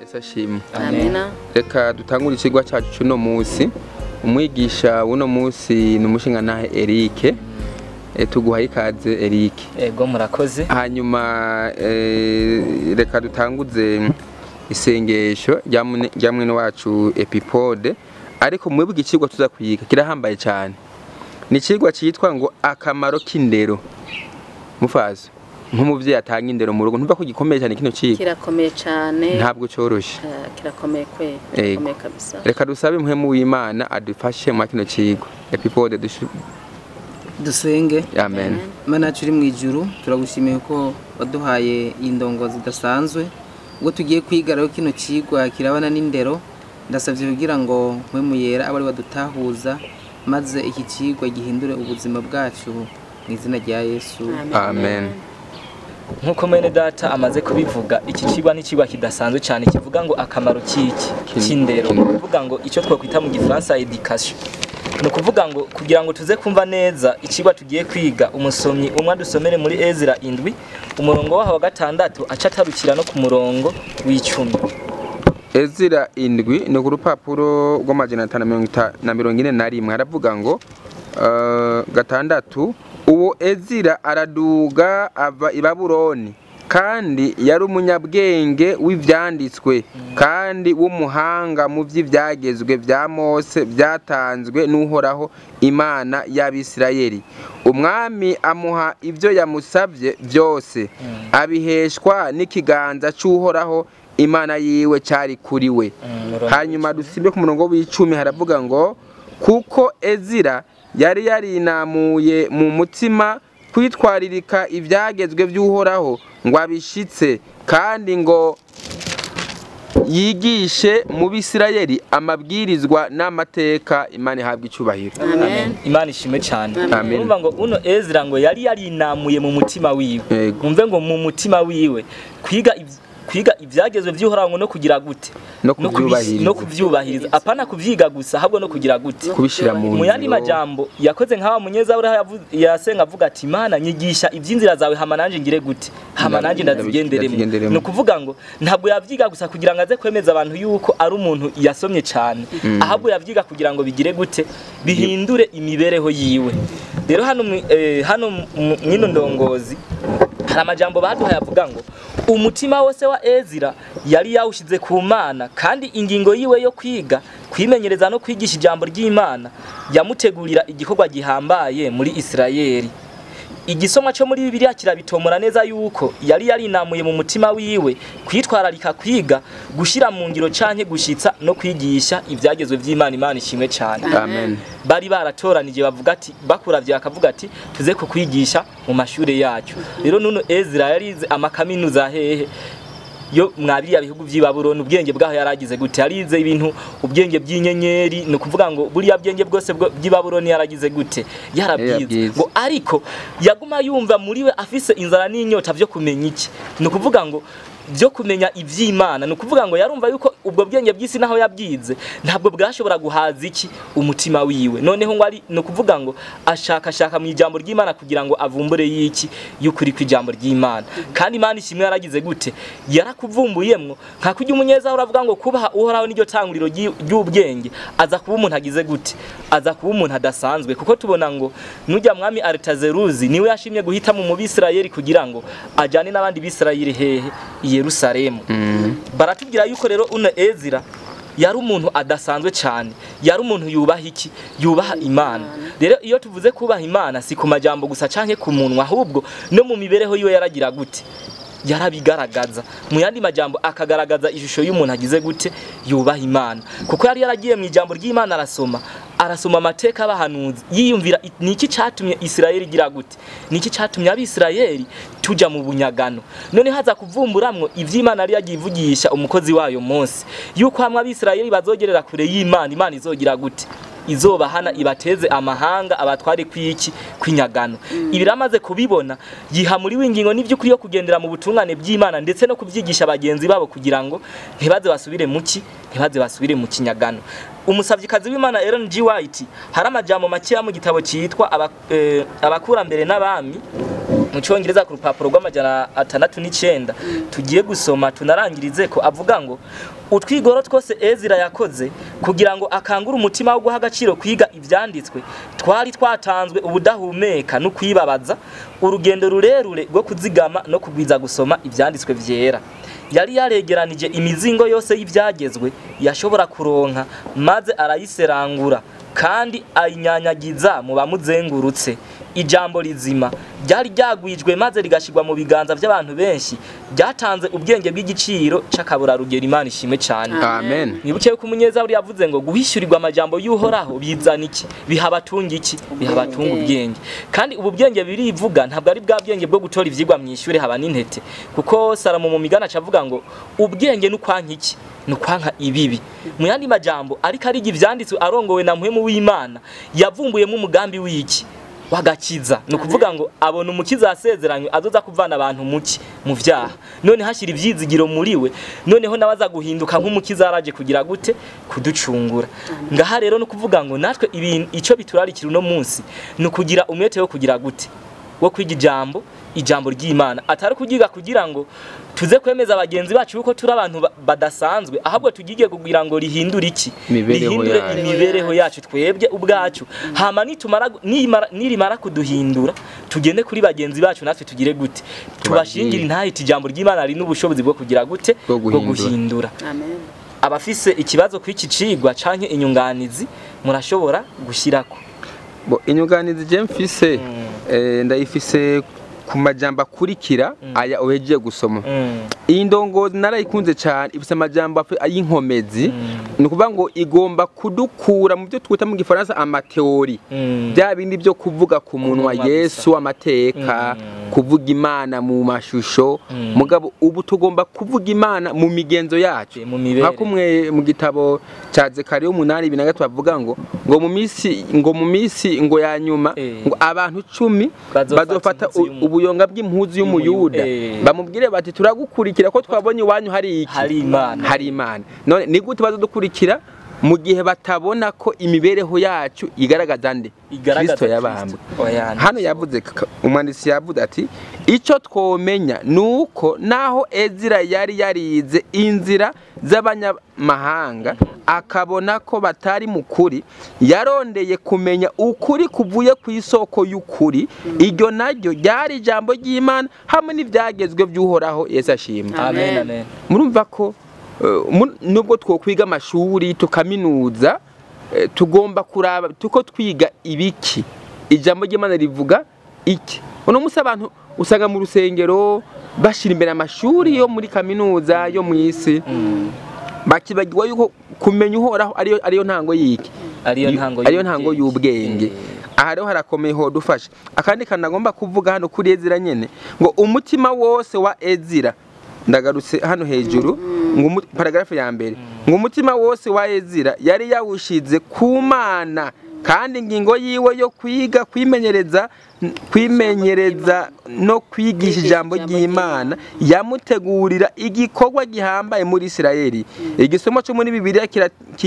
Ese ashimwe. Amina. Reka dutangure ikigwa cyacu cy'uno munsi. Umwigisha w'uno munsi ni umushingantahe Eric. Tuguhaye ikaze, Eric. Ego, murakoze. Hanyuma reka dutanguze isengesho rya mwene wacu Epipode. Ariko mwebwe, ikigwa tuza kwiga kirahambaye cyane, ni ikigwa cyitwa ngo akamaro k'indero. Mufazo, nk'umuvyeyi atanga indero mu rugo, ntumva ko gikomeye cyane kino cigwa? Kirakomeye cyane. Ntabwo cyoroshye. Kirakomeye kwe. Kirakomeye kabisa. Reka dusabe Mpwemu w'Imana adufashe muri kino cigwa. Epipode Dusenge. Amen. Mana yacu uri mu ijuru, turagushimiye ko waduhaye iyi ndongozi idasanzwe. Ubwo tugiye kwiga rero kino cigwa kirabana n'indero, ndasabye kugira ngo Mpwemu Yera abe ari wadutahuza, maze iki cigwa gihindure ubuzima bwacu, mu izina rya Yesu. Amen. Nk'uko mwene data amaze kubivuga, iki cigwa ni icigwa kidasanzwe cyane, kivuga ngo akamaro k'iki K'indero. K'indero, ni ukuvuga ngo icyo twakwita mu Gifaransa éducation. Ni ukuvuga ngo kugira ngo tuze kumva neza icigwa tugiye kwiga, umusomyi umwe adusomere muri Ezira 7, umurongo waho wa 6, aca atarukira no ku murongo w'10. Ezira 7, ni ku rupapuro rw'amajana 5 na 41. Haravuga ngo 6: "Uwo Ezira araduga ava i Babuloni, kandi yari umunyabwenge w'ivyanditswe kandi w'umuhanga mu vy'ivyagezwe vya Mose byatanzwe n'Uhoraho Imana y'Abisirayeli. Umwami amuha ibyo yamusabye byose, abiheshwa n'ikiganza c'Uhoraho Imana yiwe cyari kuri we." Umurongo. Hanyuma dusimbe ku murongo w'10. Haravuga ngo: "Kuko Ezira yari yarinamuye mu mutima kwitwaririka ibyagezwe by'Uhoraho ngo abishitse, kandi ngo yigishe mu Bisirayeli amabwirizwa n'amateka." Imana ihabwa icyubahiro. Amen. Imana ishimwe cyane. Amen. Urumva ngo uno Ezra ngo yari yarinamuye mu mutima wiwe, umve ngo mu mutima wiwe kwiga ibyagezwe by'Uhoraho ngo no kugira gute? No kubyubahiriza. No kubyubahiriza, apana kubyiga gusa, ahubwo no kugira gute? Kubishyira mu Mu yandi ngiro. majambo, yakoze nk'awa munyezaburi yasenga avuga ati: "Imana, nyigisha iby'inzira zawe, hama nanje ngire gute? Hama nanje ndazigenderemo." Ndazigenderemo. Ni ukuvuga ngo ntabwo yavyiga gusa kugira ngo aze kwemeza abantu yuko ari umuntu yasomye cyane, ahubwo yavyiga kugira ngo bigire gute? Bihindure imibereho yiwe. Rero hano hano mwino ndongozi hari amajambo baduhaye avuga ngo umutima wose wa Ezira yari yawushize ku Mana, kandi ingingo yiwe yo kwiga, kwimenyereza no kwigisha ijambo ry'Imana yamutegurira igikorwa gihambaye muri Isirayeli. Igisomwa cyo muri Bibiliya kirabitomora neza yuko yari yarinamuye mu mutima wiwe kwitwararika kwiga, gushira mu ngiro canke gushitsa no kwigisha ibyagezwe by'Imana. Imana ishimwe cyane. Amen. Bari baratoranije, bavuga ati, bakuravye bakavuga ati: "Tuze kukwigisha mu mashure yacu." Rero nuno Ezra yarize amakaminuza hehe yo mwabiriya bihugu by'i Babuloni. Ubwenge bwaho yaragize gute? Yarize ibintu, ubwenge by'inyenyeri. Ni ukuvuga ngo buriya bwenge bwose by'i Babuloni yaragize gute? Yarabwize. Yarabwize. Ngo ariko yaguma yumva muri we afise inzara n'inyota byo kumenya iki? Ni ukuvuga ngo byo kumenya iby'Imana. Ni ukuvuga ngo yarumva yuko ubwo bwenge bw'isi, naho yabyize, ntabwo bwashobora guhaza iki? Umutima wiwe. Noneho ngo ari, ni ukuvuga ngo ashakashaka mu ijambo ry'Imana kugira ngo avumbure y'iki? Y'ukuri kw'ijambo ry'Imana. Kandi Imana ishimwe, yaragize gute? Yarakuvumbuyemwo. Nka kurya umunyezaho uravuga ngo kubaha Uhoraho niryo tanguriro ry'ubwenge, aza kuba umuntu agize gute? Aza kuba umuntu adasanzwe, kuko tubona ngo nujya mwami Aritazeruzi niwe yashimye guhitamo mu Bisirayeli kugira ngo ajane n'abandi Bisirayeli hehe? I Yerusalemu. Baratubwira yuko rero uno Ezira yari umuntu adasanzwe cyane, yari umuntu yubaha iki? Yubaha Imana. Rero iyo tuvuze kubaha Imana, si ku majambo gusa canke ku munwa, ahubwo no mu mibereho yiwe yaragira gute? Yarabigaragaza. Mu yandi majambo, akagaragaza ishusho y'umuntu agize gute? Yubaha Imana, kuko yari yaragiye mu ijambo ry'Imana, arasoma, arasoma amateka y'abahanuzi, yiyumvira niki catumye Isirayeli igira gute, niki catumye Abisirayeli tuja mu bunyagano. None haza kuvumburamwo ivy'Imana yari yagiye ivugisha umukozi wayo Mose, yuko hamwe Abisirayeli bazogerera kure y'Imana, Imana izogira gute? Izobahana, ibateze amahanga, abatware kwiki? Kwinyagano. Ibi ramaze kubibona, yiha muri w'ingingo n'ivy'ukuri yo kugendera mu butungane bw'Imana, ndetse no kubyigisha bagenzi babo kugira ngo ntibaze basubire mu ki? Ntibaze basubire mu kinyagano. Umusavyikazi w'Imana Ellen G. White hari amajambo makeya mu gitabo cyitwa Abakurambere n'Abami mu Cyongereza ku rupapuro rw'609 tugiye gusoma tunarangirize ko avuga ngo utwigoro twose Ezira yakoze kugira ngo akangure umutima wo guha agaciro kwiga ivyanditswe twari twatanzwe ubudahumeka no kwibabaza, urugendo rurerure rwo kuzigama no kugwiza gusoma ivyanditswe vyera. Yari yaregeranije imizingo yose y'ivyagezwe yashobora kuronka, maze arayiserangura kandi ayinyanyagiza mu bamuzengurutse. Ijambo rizima ryari ryagwijwe maze rigashirwa mu biganza by'abantu benshi, ryatanze ubwenge bw'igiciro c'akaburarugero. Imana ishimwe cyane. Amen. Mwibuke yuko umunyezaburi yavuze ngo guhishurirwa amajambo y'Uhoraho bizana iki? Bihabatunga iki? Bihabatunga ubwenge. Kandi ubu bwenge birivuga ntabwo ari bwa bwenge bwo gutora ivyigwa mw'ishure haba n'intete, kuko Salomo mu migana acavuga ngo ubwenge n'ukwanka iki? Nukwanka ibibi. Mu yandi majambo ariko ariga ivyanditswe arongowe na Mpwemu w'Imana, yavumbuyemo umugambi w'iki? Wagakiza. Ni ukuvuga ngo abona umukiza asezeranywe azoza kuvana abantu muki mu vyaha, none hashira ivyizigiro muri we, noneho nabaza guhinduka nk'umukiza araje kugira gute? Kuducungura. Ngaha rero no kuvuga ngo natwe ico biturarikira uno munsi ni ukugira umwete wo kugira gute? Wo kwiga ijambo ry'Imana, atari kugiga kugira ngo tuze kwemeza abagenzi bacu yuko turi abantu badasanzwe, ahubwo tugige kugira ngo rihindure iki? Rihindure imibereho yacu twebwe ubwacu. Hama nitumara nirimara kuduhindura tugende kuri bagenzi bacu natwe tugire gute? Tubashingire intahe ijambo ry'Imana riri n'ubushobozi bwo kugira gute? Bwo guhindura. Amen. Abafise ikibazo kw'iki cigwa canke inyunganizi murashobora gushirako. Bo inyunganizi je mfise ndayifise ku majambo akurikira aya uhejeje gusoma. Iyi ndongozi narayikunze cyane, ifise amajambo y'inkomezi. Ni ukuvuga ngo igomba kudukura mu byo twita mu Gifaransa amateori, bya bindi byo kuvuga ku munwa Yesu, amateka, kuvuga Imana mu mashusho. Mugabo ubu tugomba kuvuga Imana mu migenzo yacu. Nka kumwe mu gitabo cya Zekariya 8:23 bavuga ngo mu misi ngo ya nyuma ngo abantu 10 bazofata ubuyonga bw'impuzu y'umuyuda bamubwire bati turagukurikira ko twabonye iwanyu hari iki? Hari Imana. None ni gute bazodukurikira mu gihe batabona ko imibereho yacu igaragaza nde? Kristo yabambwe. Hano yavuze, umwanditsi yavuze ati icyo twomenya nuko naho Ezira yari yarize inzira z'abanyamahanga akabona ko batari mukuri, yarondeye kumenya ukuri kuvuye ku isoko y'ukuri. Iryo naryo ryari ijambo ry'Imana hamwe n'ivyagezwe by'Uhoraho. Yesu ashimwe. Amen, amen. Murumva ko nubwo twokwiga amashuri tukaminuza, tugomba kuraba tuko twiga ibiki, ijambo ry'Imana rivuga iki. Uno munsi abantu usanga mu rusengero bashira imbere amashuri yo muri kaminuza yo mu isi, bakibagirwa yuko kumenya Uhoraho ariyo ntango y'iki, ariyo ntango y'ubwenge. Aha rero harakomeye ho dufasha. Akandi kanagomba kuvuga hano kuri Ezira nyene ngo umutima wose wa Ezira, ndagarutse hano hejuru ngo paragrafe ya mbere, ngo umutima wose wa Ezira yari yawushize ku Mana, kandi ingingo yiwe yo kwiga kwimenyereza no kwigisha ijambo ry'Imana yamutegurira igikorwa gihambaye muri Isirayeli. Igisomo cyo muri Bibiliya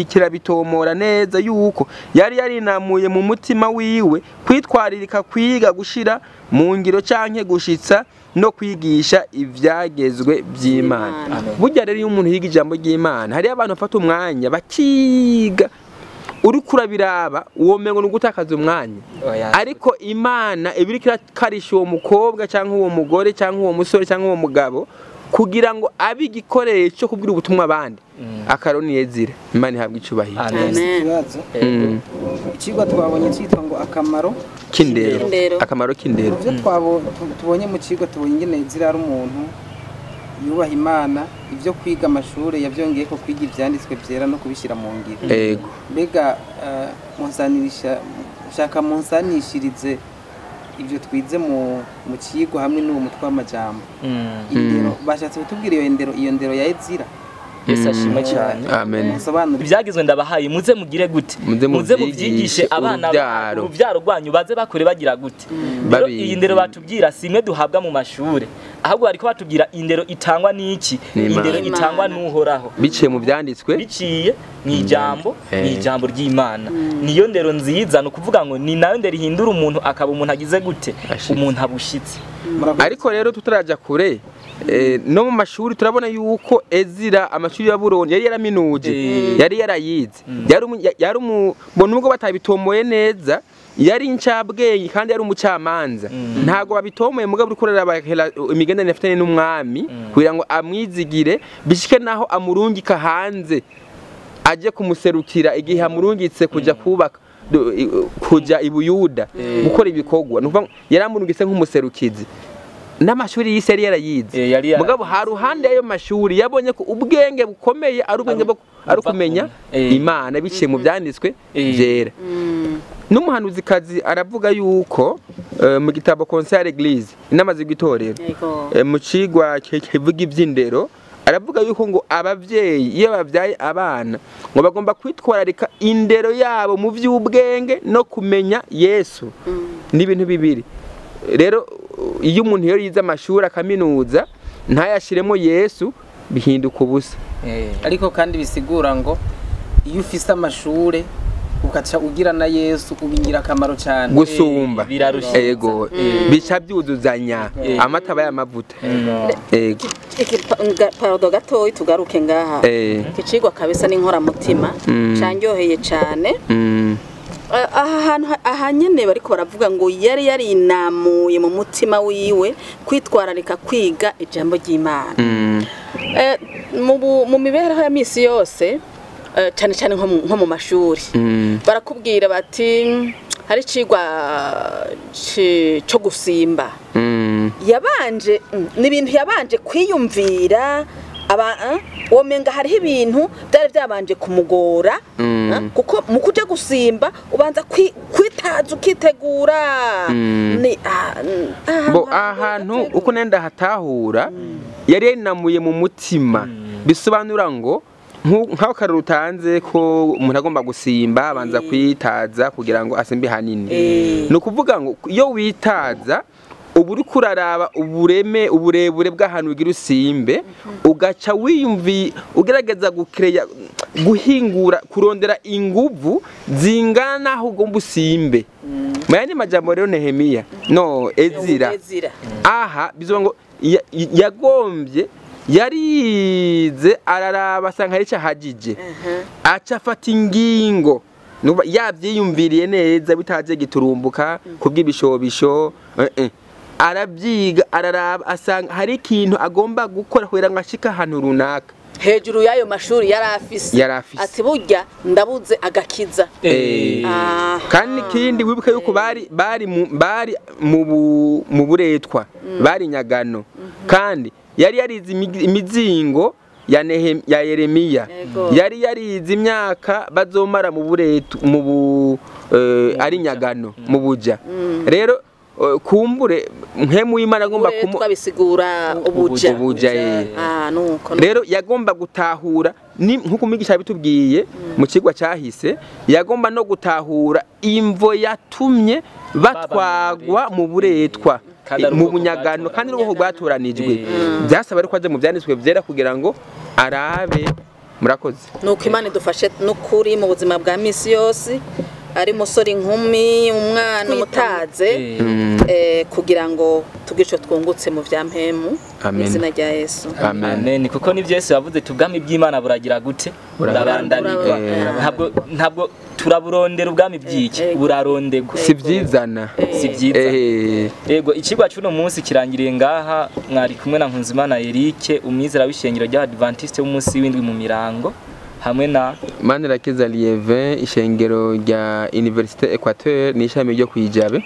kirabitomora neza yuko yari yarinamuye mu mutima wiwe kwitwaririka kwiga gushira mu ngiro canke gushitsa no kwigisha ivyagezwe by'Imana. Burya rero iyo umuntu yiga ijambo ry'Imana, hari abantu bafata umwanya bakiga, uri kurabiraba womengo no gutakaza umwanya, ariko Imana ibiri kirakarisha uwo mukobwa cyangwa uwo mugore cyangwa uwo musore cyangwa uwo mugabo kugira ngo abe igikoresho cyo kubwira ubutumwa abandi. Akaroni Ezira. Imana ihabwe icubahiro. Amen. Ikigwa twabonye cyitwa ngo akamaro k'indero. Akamaro k'indero. Ibyo tubonye mu kigo tubonye ingene Ezira ari umuntu yubaha Imana, ibyo kwiga amashuri yabyongeye ko kwiga ivyanditswe byera no kubishyira mu ngiro. Yego. Mbega munsanisha shaka munsanishirize ibyo twize mu kigo hamwe n'uwo mutwe w'amajambo. Indero bashatse kutubwira iyo ndero ya Ezira. Yesu ashimwe cyane. Amen. Ibyagizwe ndabahaye muze mugire gute? Muze mubyigishe abana urubyaro rwanyu baze bakure bagira gute? Rero iyi ndero batubwira simwe duhabwa mu mashure, Ahubwo bariko batubwira indero itangwa n'iki? N'Imana. Indero itangwa n'Uhoraho Biciye mu byanditswe, biciye mu ijambo, mu ijambo ry'Imana. Niyo ndero nziza, ni ukuvuga ngo ni nayo ndero ihindura umuntu akaba umuntu agize gute? Ashitse. Umuntu abushitse. Ariko rero tutaraja kure, no mu mashuri turabona yuko Ezira amashuri ya Burundi yari yaraminuje, yari yarayize, yari nubwo batabitomoye neza, yari incabwenge kandi yari umucamanza. Ntago babitomoye, mugabo uriko uraraba imigenderanire afitanye n'umwami kugira ngo amwizigire bishike naho amurungika hanze aje kumuserukira, igihe amurungitse kuja kubaka kuja i Buyuda gukora ibikorwa, ni ukuvuga ngo yaramurungitse nk'umuserukizi. N'amashuri y'isi yari yarayize, Yari yarayize. mugabo haruhande y'ayo mashuri yabonye ko ubwenge bukomeye ari ubwenge bwo ari ukumenya Imana biciye mu byanditswe byera. N'umuhanuzikazi aravuga yuko mu gitabo Conseil à l'Eglise, inama z'igitorero, Yego. Mu cigwa kivuga iby'indero, aravuga yuko ngo abavyeyi iyo bavyaye abana ngo bagomba kwitwararika indero yabo mu vy'ubwenge no kumenya Yesu. Ni ibintu bibiri. Rero iyo umuntu iyo yize amashuri akaminuza ntayashiremo Yesu, bihinduka ubusa. Ariko kandi bisigura ngo iyo ufise amashure ukaca ugira na Yesu, uba akamaro cyane. Gusumba. Birarushiriza. Ego, bica byuzuzanya, amata aba y'amavuta. Ego. Pardon gatoyi, tugaruke ngaha. Iki cigwa kabisa n'inkoramutima, canryoheye cane. Aha hantu, aha nyene bariko baravuga ngo yari yarinamuye mu mutima wiwe kwitwararika kwiga ijambo ry'Imana. Mu mibereho ya misi yose, cane cane nko mu mashuri, barakubwira bati hari icigwa co gusimba. Yabanje ni ibintu yabanje kwiyumvira aba womenga hariho ibintu byari byabanje kumugora, kuko mu kuja gusimba ubanza kwitaza, ukitegura. Ni Bo ahantu ahantu gategura. Uko nenda hatahura, yari yarinamuye mu mutima, bisobanura ngo nk'aho karori utanze ko umuntu agomba gusimba abanza kwitaza kugira ngo asimbe hanini. Ni ukuvuga ngo iyo witaza uba uriko uraraba ubureme, uburebure bw'ahantu ugira usimbe, ugaca wiyumvi ugerageza gukereya, guhingura, kurondera inguvu zingana n'aho ugomba usimbe. Mu yandi majambo rero, Nehemiya, no Ezira, Ezira. Aha bivuga ngo yagombye, yarize, araraba, asanga hari icyo ahagije, aca afata ingingo. Nuba yabyiyumviriye neza, bitaje giturumbuka kubw'ibishobisho, arabyiga, araraba, asanga hari ikintu agomba gukora kugira ngo ashike ahantu runaka. Hejuru y'ayo mashuri yari afise. Yari afise. Ati burya ndabuze agakiza. Kandi ikindi wibuke yuko bari mu buretwa, bari nyagano, kandi yari yarize imizingo ya Yeremiya. Yari yarize imyaka bazomara mu buretu mu bu ari nyagano, mu buja. Rero kumbure mpemu w'Imana agomba kumu Uburetwa bisigura ubuja. Ubuja, eh. Ah, nuko Rero yagomba gutahura ni nkuko umwigisha yabitubwiye mu kigwa cyahise, yagomba no gutahura imvo yatumye batwagwa mu buretwa, Kandi ari mu ubwoko bunyagano, kandi n'ubwoko bwatoranijwe. Byasaba ariko aje mu byanditswe byera kugira ngo arabe. Murakoze. Nuko Imana idufashe n'ukuri mu buzima bwa misi yose, ari umusore, inkumi, umwana, umutaze, kugira ngo tugire ico twungutse mu vya mpemu. Amen. Mu izina rya Yesu. Amen. Amen. Kuko nivyo Yesu yavuze, ubwami bw'Imana buragira gute? Burabandanirwa. Ntabwo turaburondera ubwami bw'iki, burarondegwa. Si byizana. Si byiza. Yego, ikigwa cy'uno munsi kirangiriye ngaha. Mwari kumwe na Nkunzimana Eric, umwizera w'ishengero ry'Adventiste w'umunsi w'indwi mu Mirango, hamwe na Manirakiza Lievin, ishengero rya Université Equateur n'ishami ryo kwijabe.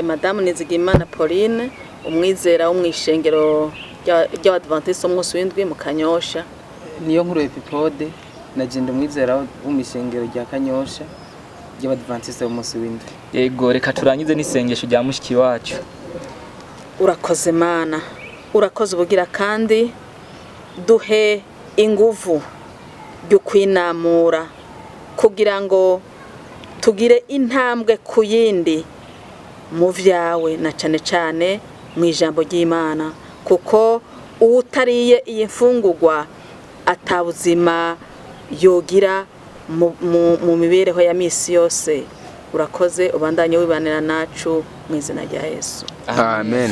Madamu Nizigimana Pauline, umwizera wo mw'ishengero ry'Abadventiste w'umunsi w'indwi mu Kanyosha. Niyo nkuru Epipode na jenda, umwizera wo mu ishengero rya Kanyosha ry'Abadventiste b'umunsi w'indwi. Yego, reka turangize n'isengesho rya mushiki wacu. Urakoze Mana, urakoze ubugira kandi duhe inguvu ryo kwinamura kugira ngo tugire intambwe ku yindi mu vyawe, na cane cane. mu ijambo ry'Imana, kuko uwutariye iyi mfungurwa atabuzima yogira mu mibereho ya misi yose. Urakoze, ubandanye wibanira nacu mu izina rya Yesu. Amen.